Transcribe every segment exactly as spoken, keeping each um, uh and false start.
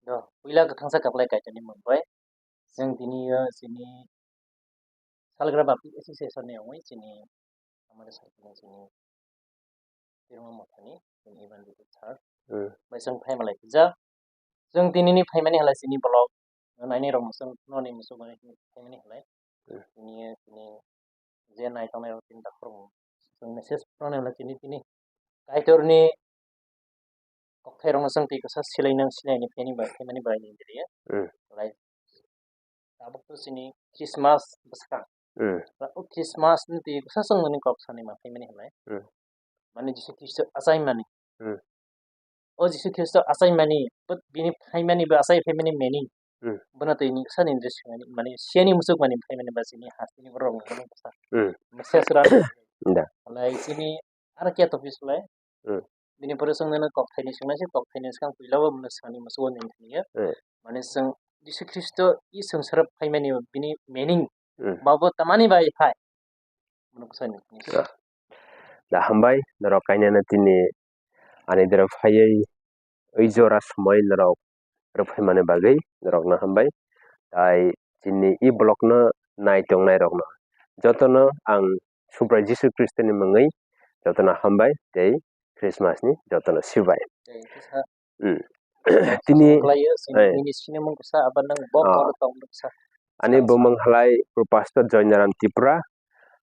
Yo, puila kwthangsa kaplai Kaitorni mung bai. Chwng tini yo chini Salgra Baptist Association ni wngwi chini Amari Circle ni chini Tirma Mothani chini Evangelist Sir. Hmm. Bai chwng phaimalai pija. Chwng tini ni phaimani halai chini vlog naini rok no chwng noni muchuk bai phaimani halai. Hmm. Tini yo chini je nai tongnai rok tini dakhor chwng message phone halai chini tini Kaitorni kokthairokno chwng twi kwsa silainang silaini phaini bai, phaimani bai ni diriya. Hmm. Lai tabuk to chini Christmas bwskang. Hmm. Ba o Christmas ni twi kwsa chwng nini kok sani ma phaimani hinlai. Hmm. Mani Jisu Khristo achaimani. Hmm. O Jisu Khristo achaimani, bo bini phaimani ba achai phaimani meaning. Hmm. Bono twi ni kwsa ni dress mani, mani siyani muchuk mani phaimani ba chini hasteni borok ni kwsa. Hmm. Message ra. Da. Lai chini aro kya topic lai. Hmm. Bini pore chwng nini kok thaini swngnaisi, kok thaini swkang puila o mwnwi swkangni musugo nini thani. Hmm. Mane chwng Jisu Khristo i swngcharo phaimani o bini meaning. Hmm. Ba bo tamani bai phai. Mwnwi kwsa nini thani. Ah. Da hambai, norok kainano tini ani dera phaiwi ui jora somoi norok rwphaimani bagwi norokno hambai. Tai chini i vlogno nai tongnairokno jotono ang Subrai Jisu Khristoni mungwi jotono hambai tei Christmasni jotono sibai. Tei kisa Hmm. Tini, khlaiyo, chini eh. Ministry ni mung kisa, abo nang bo Ah. Koro tong kisa. Ani bumung halai Pro Pastor Joynaram Tripura.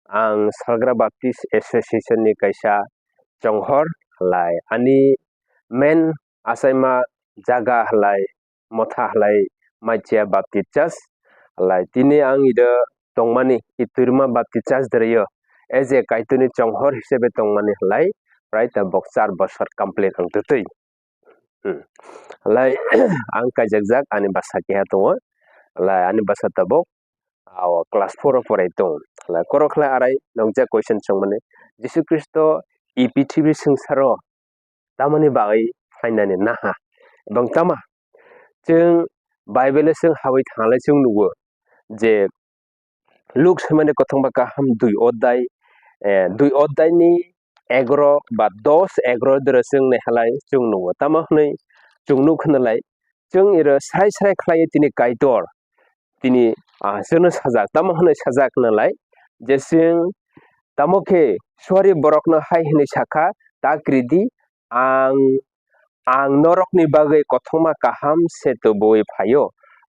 Ang Salgra Baptist Association ni kaisa chonghor halai. Ani main achaima jaga halai, motha halai Maichia Baptist Church halai. Tini ang ido tongmani, i Twirma Baptist Church derayo. As a Kaitorni chonghor hisabe tongmani halai, prai ta bok char bosor complete ang twtwi. Hmm. Halai, ang kaijakjak, ani bwsa keha tongo. Halai, ani bwsa tabuk, ah, o class four o porai tongo. Halai, korok khlai arai nokjak question swngmani, Jisu Khristo i prithibi swngcharo tamoni bagwi phainani naha? Ebong tama? Chwng Bible o chwng habwi thanglai chwng nugo je, Luk swimani kothoma kaham dui odai, eh, dui odai ni egaro ba dos egaro doro chwng naihalai chwng nugo. Tamo hwnwi chwng nuk hwnalai, chwng iro srai srai khlaiwi tini Kaitor tini, ah, chwngno sajak. Tamo hwnwi sajak hwnalai je chwng tamo khe suari borokno hai hwnwi sakha, "Ta kridi, ang, ang norokni bagwi kothoma kaham se tubui phaio.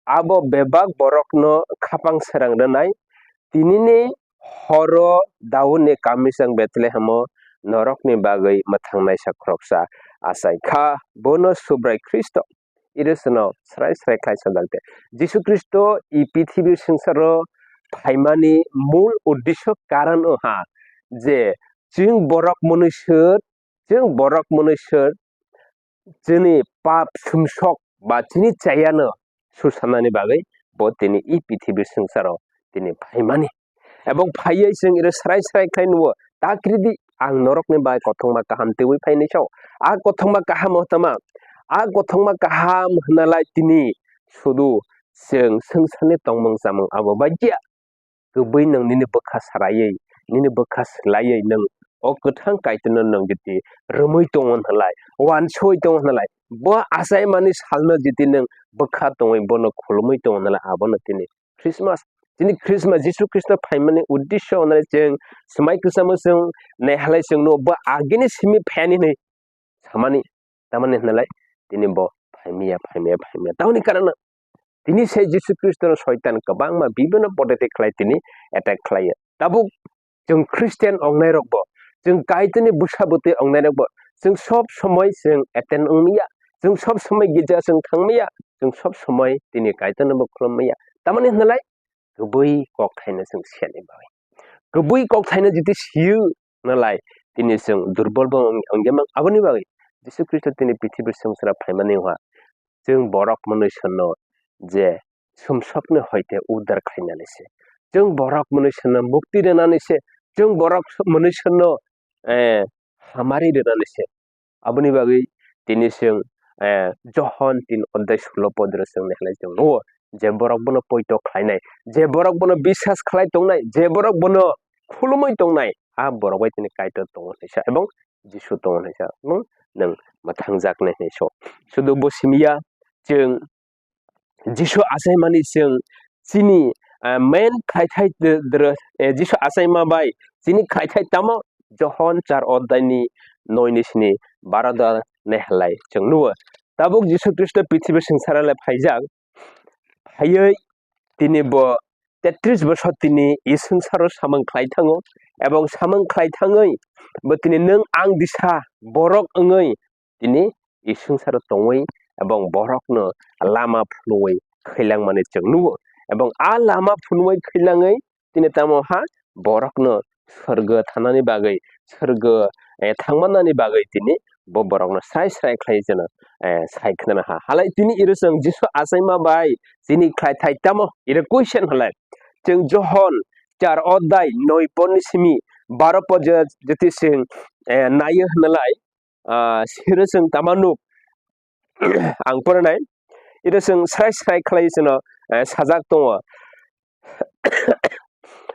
Abo bebak borokno khapang srang rwnai. Tinini horo Daudni kamisong Bethlehemo norokni bagwi mwthangnaisa khoroksa achai kha, bono Subrai Khristo." Iro chwngno srai srai khlai sajak de. Jisu Khristo i prithibi swngcharo phaimani mul uddesyo karon wngkha je chwng borok mwnwi swt, chwng borok mwnwi swt chini pap sumsok ba chini chayano susanani bagwi bo tini i prithibi swngcharo tini phaimani. Ebong phaiwi chwng iro srai srai khlai nugo, "Ta kridi, ang norokni bai kothoma kaham twiwi phainai sao." A kothoma kaham o tama, a kothoma kaham hwnalai tini sudu chwng swngcharni tongmung chamung abo bai ya. Kwbwi nwng nini bwkha saraiwi, nini bwkha swlaiwi nwng o kwthang Kaitorno nwng jiti romwi tongo hwnalai, uansugwi tongo hwnalai, bo achaimani salno jiti nwng bwkha tongwi bono khulumwi tongo hwnalai, abono tini Christmas, tini Christmas, Jisu Khristo phaimani uddesyo hwnwi chwng swmai kwchamo chwng naihalai chwng nugo, bo agini simi phaiani hwnwi samani, tamani hwnalai, tini bo phaimiya, phaimiya, phaimiya. Tamoni karano tini se Jisu Khristono Soitan kwbangma bibhinno poddoti khlai tini attack khlaio. Tabuk chwng Christian ongnairokbo, chwng Kaitorni bwsa bwtwi ongnairokbo, chwng sob somoi chwng attend wngmaya, chwng sob somoi girja chwng thangmaya, chwng sob somoi tini Kaitornobo khulumya. Tamoni hwnalai, kwbwi kok thaino chwng siyani bagwi. Kwbwi kok thaino jiti siyo hwnalai, tini chwng durbol bo wng-, wngya mang. Aboni bagwi Jisu Khristo tini prithibi swngcharo phaimani wngkha. Chwng borok mwnwi swnno je sumsokni hoite uddar khlainani se. Chwng borok mwnwi swnno mukti rwnani se. Chwng borok mwnwi swnno, eh, hamari rwnani se. Aboni bagwi tini chwng, eh, Johon tin odhyay sulo podro chwng naihalai chwng nugo. Je borok bono poito khlainai, je borok bono biswas khlai tongnai, je borok bono khulumwi tongnai, a borok bai tini Kaitor tongo hwnwi sa, ebong Jisu tongo hwnwi sa, no nwng mwthangjaknai hwnwi sa. Sudu bo simi ya, chwng Jisu achaimani chwng chini, ah, main khlaithai dr-, dr-, eh, Jisu achaima bai chini khlaithai tamo Johon char odai ni noi ni sini baro da naihalai chwng nugo. Tabuk Jisu Khristo prithibi swngcharo le phaijak, phaiwi tini bo tetris bosor tini e swngcharo samung khlai thango, ebong samung khlai thangwi bo tini nwng ang disa borok wngwi tini e swngcharo tongwi ebong borokno lama phunugwi khailang mani chwng nugo, ebong a lama phunugwi khailangwi tini tamo ha borokno sorgo thanani bagwi, sorgo, eh, thangmannani bagwi tini bo borokno srai srai khlai jeno, eh, sai khnana ha. Halai tini iro chwng Jisu achaima bai chini khlaithai tamo iro question halai. Chwng Johon char odai noi por ni simi baro por je-, jeti chwng, eh, naio hwnalai, ah, siro chwng tama nuk ang poranai. Iro chwng srai srai khlai chwngno, eh, sajak tongo.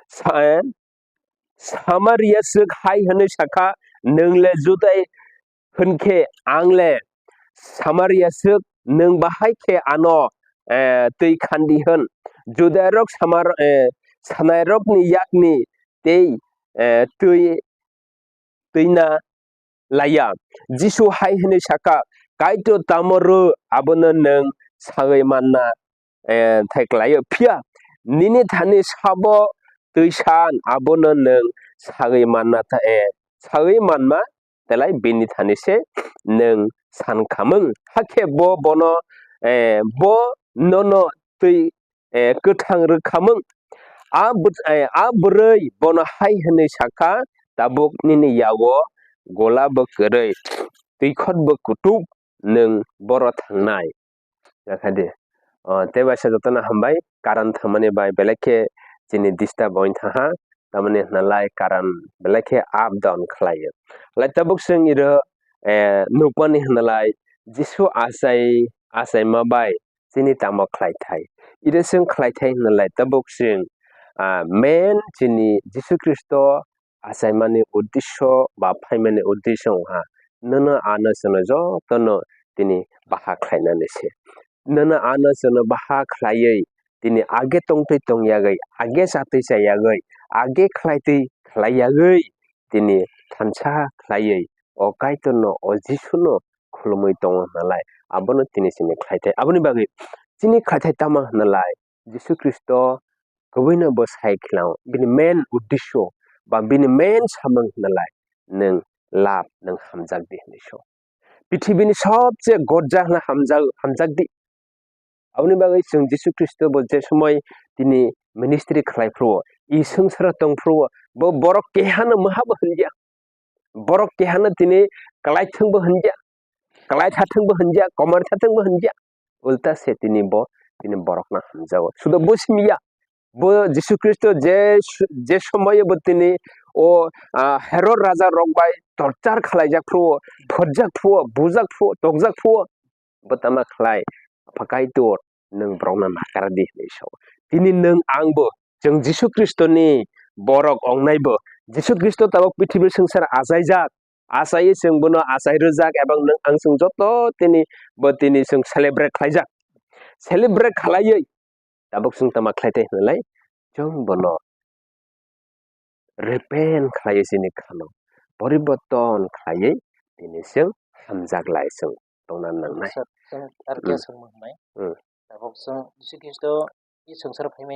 Sa-, eh, Samaria swk hai hwnwi sakha, "Nwng le Judai hwn khe ang le Samaria swk, nwng bahai khe ano, eh, twi khandi hwn? Judairok Samar-, eh, sanairokni yakni tei, eh, twi twina laiya." Jisu hai hwnwi sakha, "Kaitor tamo rw, abono nwng sagwi manna, eh, thai klaio. Phiya nini thani sabo twi san, abono nwng sagwi manna tha-, eh, sagwi manma, belai bini thani se nwng san khamung." Hakhe bo bono, eh, bo nono twi, eh, kwthang rw khamung. A bw-, eh, a bwrwi bono hai hwnwi sakha, "Tabuk nini yago gola bo kwrwi, twikhot bo kutuk, nwng boro thangnai." Jakha di. O, tei baisa jotono hambai, karan thangmani bai belai khe chini disturb oin thaha, tamoni hwnalai karan belai khe up down khlaio. Lai tabuk chwng iro, eh, nukmani hwnalai Jisu achai, achaima bai chini tamo khlai thai. Ire chwng khlai thai hwnalai tabuk chwng, ah, main chini Jisu Khristo achaimani uddesyo ba phaimani uddesyo wngkha, nono ano chwngno jotono tini baha khlainani se. Nono ano chwngno baha khlaiwi tini age tongtwi tongyagwi, age chatwi chayagwi, age khlaitwi khlaiyagwi tini thansa khlaiwi o Kaitorno, o Jisuno khulumwi tongo hwnalai, abono tini chini khlaithai. Aboni bagwi chini khlaithai tamo hwnalai, Jisu Khristo kwbwino bo sai khwlango, bini main uddesyo ba bini main samung hwnalai, nwng lab, nwng hamjak di hwnwi so. Pithibini sobse gorja hwnna hamjak, hamjak di. Aboni bagwi chwng Jisu Khristo bo je somoi tini ministry khlai phuru, i swngcharo tong phuru, bo borok kehano mwhabo hwnjak. Borok kehano tini kwlai thwngbo hwnjak, kwlai tha thwngbo hwnjak, komor tha thwngbo hwnjak. Ulta se tini bo, tini borokno hamjago. Sudo bo simi ya, bo Jisu Khristo je, je somoio bo tini o, ah, Herod raja rok bai torchar khlaijak phuru, phorjak phuru, bujak phuru, tokjak phuru, bo tama khlai, "Apha Kaitor, nwng borokno nakar di," hwnwi sao. Tini nwng ang bo, chwng Jisu Khristoni borok ongnai bo, Jisu Khristo tabuk prithibi swngchar achaijak, achaiwi chwng bono achai rwjak, ebong nwng ang chwng joto tini bo tini chwng celebrate khlaijak. Celebrate khlaiwi tabuk chwng tama khlai thai hwnlai, chwng bono repent khlaiwi chini khano poriborton khlaiwi tini chwng hamjak lai chwng tongna nangnai. Sir, chwng ar khe Hmm. swngmung hwnai. Hmm. Tabuk chwng Jisu Khristo i swngcharo phaimani